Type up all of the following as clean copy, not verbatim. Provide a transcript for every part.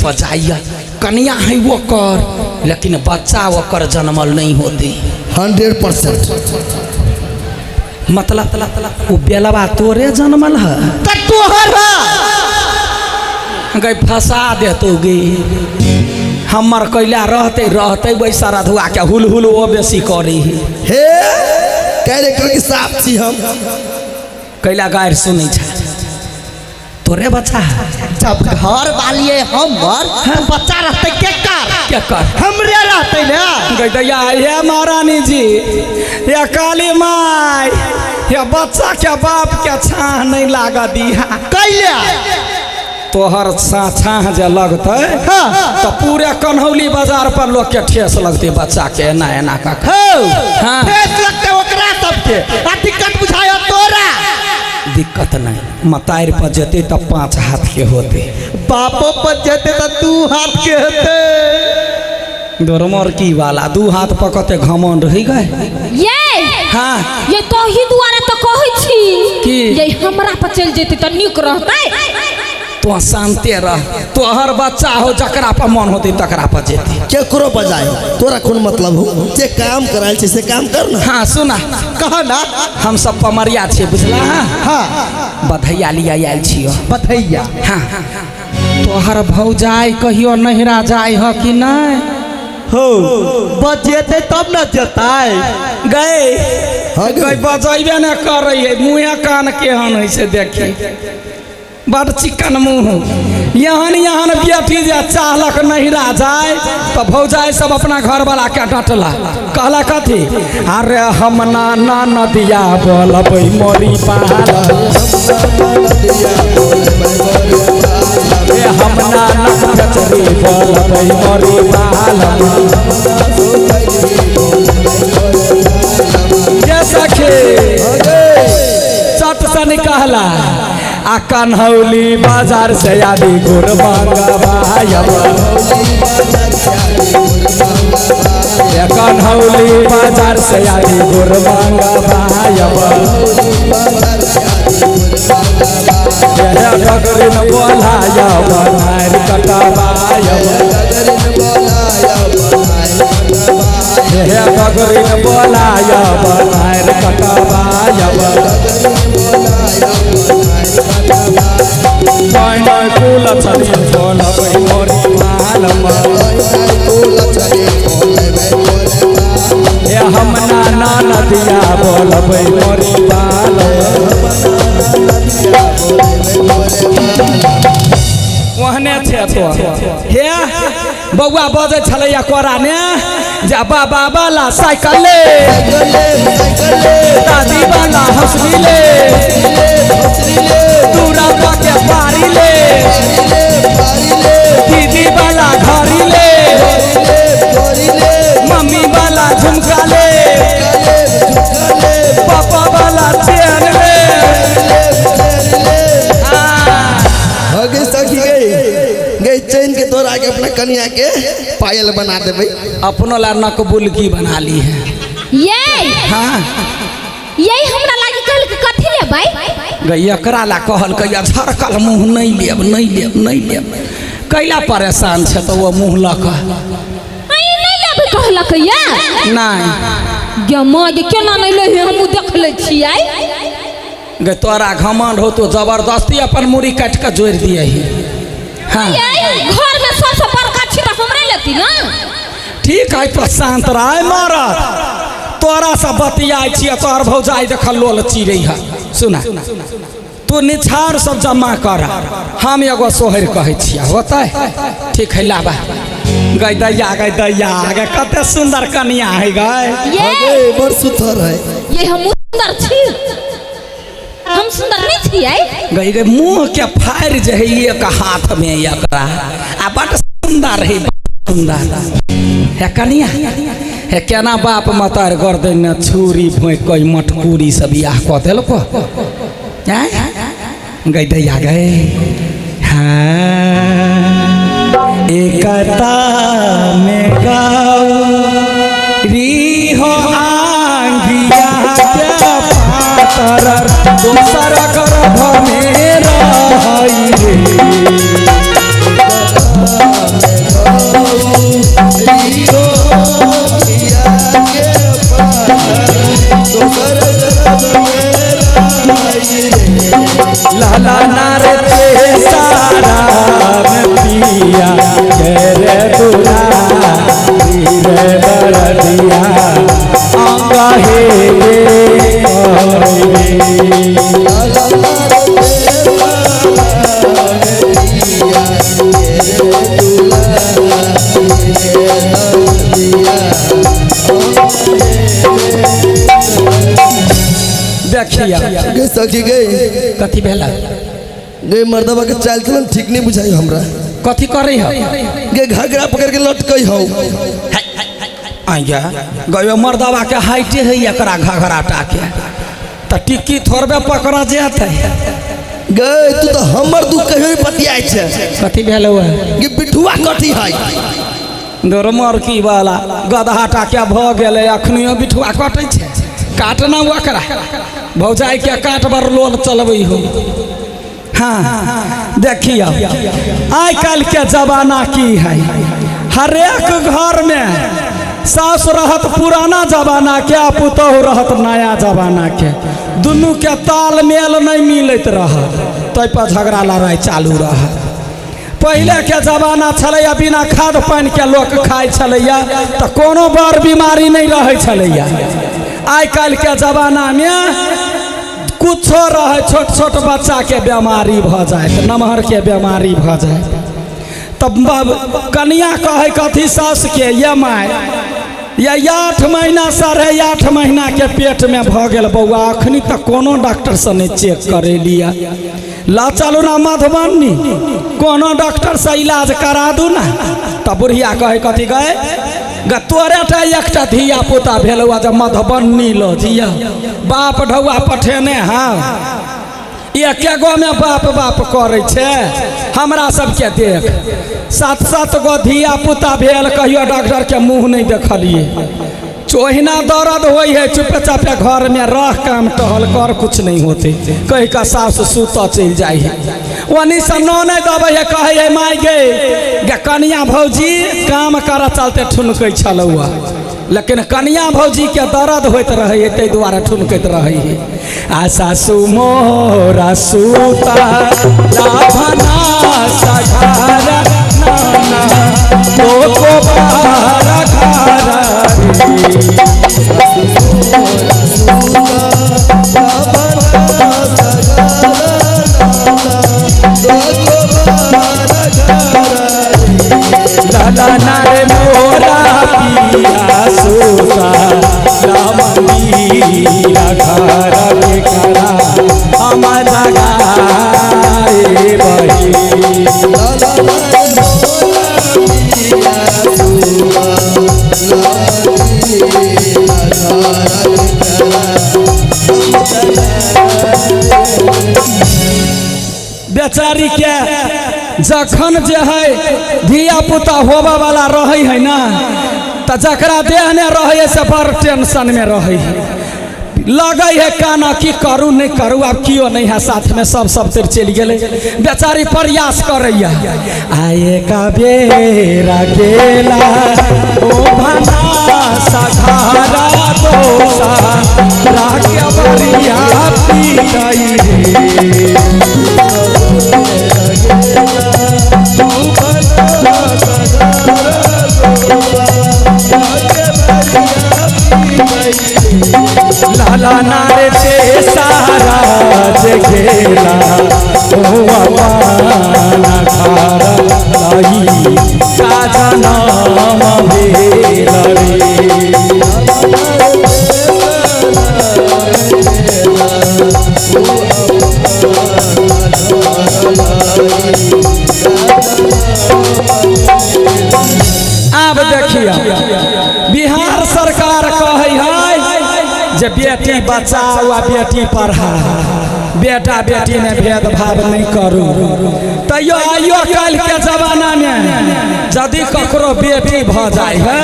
पर जाइए, कन्या है ओकर, लेकिन बच्चा ओकर जनमल नहीं होते। 100%। मतलब वो बेलवा तोरे जनमल है। त तोहर है। गई फंसा देतो गे, हमर कैला रहते रहते वैसा रधुआ के हुल हुल वो बेसी करी है। हे कह रे कि साफ छी हम। कैला गारि सुनै छै तोरे बच्चा है। जब घर वाली हमर त बच्चा रहते के कर? के कर? हमरे रहते ना। गई दैया हे महारानी जी, या काली माई, या बच्चा के बाप के छाह नहीं लाग दिहा। कैला? तोहर छाह जे लगतै हाँ। तो पूरे कन्हौली बाजार पर लोग के ठेस लगतै बच्चा के, एना एना का। हौ। हाँ। ठेस लगतै ओकरा सबके, आ दिक्कत बुझाय तोरा। दिक्कत नहीं, मतार पर जेतै तऽ 5 हाथ के होते, बापो पर जेतै तऽ 2 हाथ के होते। दोरमर की वाला 2 हाथ पर कते घमंड रही गए। ये हाँ। ये तोही दुआरे तऽ कहै छी की? ये हमरा पर चलि जेतै तऽ नीक रहतै। तो शांते रह, तोहर बच्चा हो जकरा पर मन होते तकरा पर जेतै। केकरो बजाय तोरा कोन मतलब हो, जे काम करायल छै से काम कर ना। हाँ सुना, कह ना। हम सब पमरिया छियै बुझला। हाँ। बधैया लिया आयल छियो। बधैया। हाँ। तोहर भौजाई कहियो नहिरा जाय ह कि नहीं? हो बजेते तब न जताय। गए हाँ गए। गए बजैबे न करै है, मुँहे कान केहन है से देखी, बड़ चिकन मुँह। यहन यहन बेटी जे चाहलक नहिरा जाय तो भौजाई सब अपना घर वाला के डटला, कहला कथी, अरे हम नाना नदिया बोलबै मोरी पाल, ए हम नाना कचरी बोलबै मोरी पाल। ये सखी चट से निकला आ कन्हौली बाजार से आदि गुड़ मंगवायब, कन्हौली बाजार से आदि गुड़ मंगवायब, डगरिन बोलायब नार कटवायब, डगरिन बोलायब नार कटवायब, फूल छली बोलबै मोरी मालम, हे हम नाना नदिया बोलबै मोरी मालम। ओहने छै तो हे बौआ बजै छलैया कोरा ने, जा बाबा वाला साइकिल ले, दादी वाला हंसली ले, दूरा के पारी ले, दीदी वाला घड़ी ले, मम्मी वाला झुमका ले, पापा वाला चैन ले। हगे सखी गई गई चैन के तोरा के अपना कन्या के पायल बना देबै। अपनो ला नकबुलकी बना ली है। ये हाँ। यही हमरा लागी कहल कि कथी लेबै? गई एकरा ला कहल कि झरकल मुँह नहीं लेब, नहीं लेब, नहीं लेब, कैला परेशान छै तो वो मुँह लऽ कऽ। आई नहीं लेबै कहलक या? नहीं। गे माँ गे केना नहीं लै है, हमहूँ देख लै छियै। गे तोरा घमंड हो तो जबरदस्ती अपन मुड़ी काटि कऽ जोड़ि दिए ही। हाँ। ये घर में सबसे बड़का छी तऽ हमरे लेती ना। ठीक है तो शांत रह मरद, तोरा से बतियाइ छियै तोहर भौजाई देख लोल चिरै है। सुना तू निछार सब जमा कर, हम एगो सोहर कहै छियै होतै? ठीक है लाबा। गई दैया गई दैया गई कते सुंदर कन्या है गई। ये बड़ सुथर है। ये हम सुंदर छी, हम सुंदर नहीं छियै। गई गई मुँह के फाड़ जे है एक हाथ में एकरा, आ बड़ सुंदर है, बड़ सुंदर है कन्या। हे केना बाप मतार गर्दन में छुरी भोंकि कऽ मटकूरी से बियाह कऽ देलको। गई दैया गए। हाँ एकता में गौरी हो आंगिया के पातर, दोसर गर्भ में रहई रे। देखिया गे सखी गे। कथी भेला? गे मर्दबा के चाल चलन ठीक नहीं बुझाई हमरा। कथी करे है? गे घाघरा पकड़ के लटकई हौ। आइया गयो मर्दबा के हाइटे है एकरा घाघरा टा के त टिक्की थोड़बे पकड़ा जेतै। गे तू तो हमर दुख कहियो नहीं बतियाइ छै। कथी भेलौ है? गे बिठुआ कथी है? मरकी वाला गदहा टा के भ गेलै अखनियो बिठुआ कटै छै। काटना ओकरा भौजाई के काट बर लोल चलबै हो। हाँ देखियो आइ काल्हि के जमाना की है, हरेक घर में सास रहत पुराना जमाना के आ पुतोहु रहत नया जमाना के, दुनू के तालमेल नहीं मिलैत रहत, ताहि पर झगड़ा लड़ाई चालू रहत। पहले के जमाना छलैया बिना खाद पानि के लोक खाइ छलैया तऽ कोनो बड़ बीमारी नहीं रहै छलैया। आइ काल्हि के जमाना में कुछो रहै, छोट छोट बच्चा के बीमारी भऽ जायत, नमहर के बीमारी भऽ जायत। तब कनिया कहै कथी सास के, ये my या 8 महीना 8.5 महीना के पेट में भऽ गेल बौआ, अखनी तक कोनो डॉक्टर से नहीं चेक करेलिया, ला चलू ना मधुबनी कोनो डॉक्टर से इलाज करा दू ना। तब बुढ़िया कहै कथी गए ग तोरे टा एकटा धिया पुता भेलौ जब मधुबनी ल जिया, बाप ढौआ पठेने हाँ एके गो में बाप बाप करै छै। हमरा सबके देख 7-7 गो धिया पुता भेल, कहियो डॉक्टर के मुँह नहीं देखलिए, ओहिना दर्द होइ है चुपे चापे घर में रह काम टहल कर कुछ नहीं होते, कह का सास सुत चलि जाइ है। ओनी से ननैद अबै है कहै है माय गे गे कनिया भौजी काम करऽ चलते ठुनकै छलौ, लेकिन कनिया भौजी के दर्द होइत रहै है ताहि दुआरे ठुनकैत रहै है। आ सासु मोरा सुता लाभना सघारा नाना तो बारा घारा लाला नारे मोरा पिया सुता राममीरा घारा के करा हमर गाए बही। बेचारी के जखन जे है धिया पुता होबा वाला रहे है ना, तो जकरा देह ने रहे से बड़ टेंशन में रहे है, लगे है काना की करू नहीं करू, आब कियो नहीं है साथ में, सब सब तर चलि गेलै। बेचारी प्रयास करैया आए का बेरा गेला ओ भना सघारा दोसा राके बरिया पीटई रे। लाला नारे ते सारा जगेला ओ अपाना खारा लाई का जनम भेल रे। आब देखिए बिहार सरकार कहै है जे बेटी बचाओ आ बेटी पढ़ाओ, बेटा बेटी में भेदभाव नहीं करू। तैयो आइयो काल्हि के जमाना में यदि ककरो बेटी भऽ जाइ है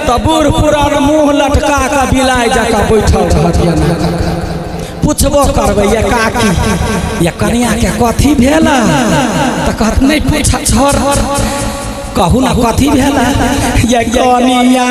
तऽ बूढ़ पुरान मुँह लटका कऽ बिलाइ जकाँ बैठल रहत। पूछबो करबै ये काकी ये कनिया के कथी भेल, तऽ कहत नहीं पूछ छोड़, कहू ना कथी भेल ये कनिया।